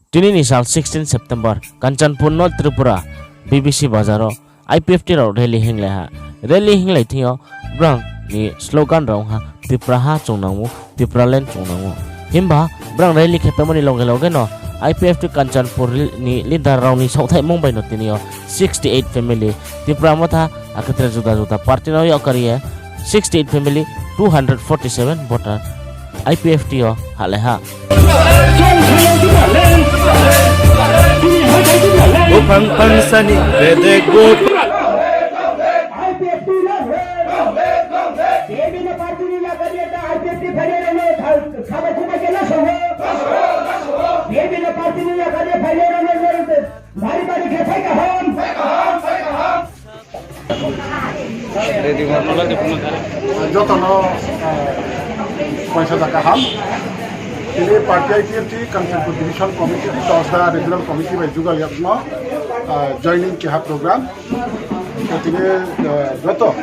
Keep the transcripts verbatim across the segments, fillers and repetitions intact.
Tini ni sal sixteen September, Kanchanpur North Tripura, B B C bazar wo I P F T rao rally hinglai ha. Rally hinglai thing yo brang ni slogan rao ong ha, Tripura ha chung nang ou, Tipraland chung nang ou. Himba brang rally khe paimo ni loge loge no I P F T Kanchanpur ni leader rao ni saohthaihmung bai no tini yo sixty eight family, Tipra Motha, akhe tre juda juda party no yak kari ye sixty eight family, two hundred forty seven voter I P F T yo hahlai ha. Buphang phangsani bedek bo. Joto no, eh, poisa da kaham. Tini party I P F T Kanchanpur Division Committee ni dos da Regional Committee bai jugal yagmo, eh, joining keha program. Tini, eh, joto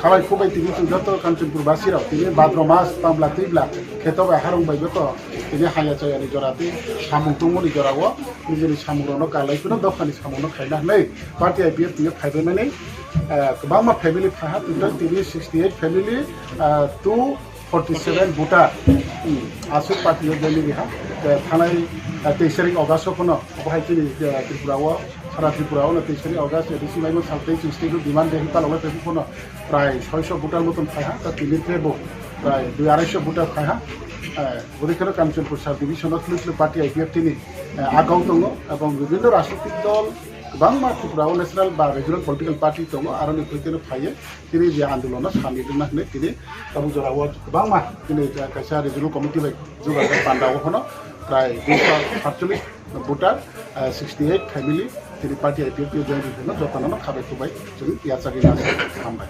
khalai khubai tini chung joto Kanchanpur basi rao tini badro mas tangla tuibla kheto bai harong bai joto tini haya chaya ni jora tei samung tongmo ni jora wo nijini samung rao no kalai phano dopha ni samung no khaina hinwi party I P F T ni phaibai mani, eh, kwbangma family phai ha, total tini sixty eight family, eh, two forty seven voter, hmm, aswk party o join ri ha, eh, thanai, eh, teis tarik August o phano, obo hai chini, eh, Tripura o, sara Tripura o no teis tarik August A D C maimo sal tei chwng state o demand de hinpal o phai phano prai soiso voter moton phai ha, ta tini tre bo prai dui araiso voter phai ha, eh, bodei kheno Kanchanpur sub division o khlwi khlwi party I P F T ni, eh, agau tongo, ebong bibhinno rajnitik dol, kwbangma Tripura o national ba regional political party tongo, aroni khlwi kheno phai ye, tini je andolon no sami rwna hinwi tini tabuk jora o kwbangma tini kaisa regional committee bai jugal panda o phano prai duiso satchollish voter, eh, sixty eight family tini party I P F T join ri phano joto no khabai khubai chwng yachagwi nang hambai.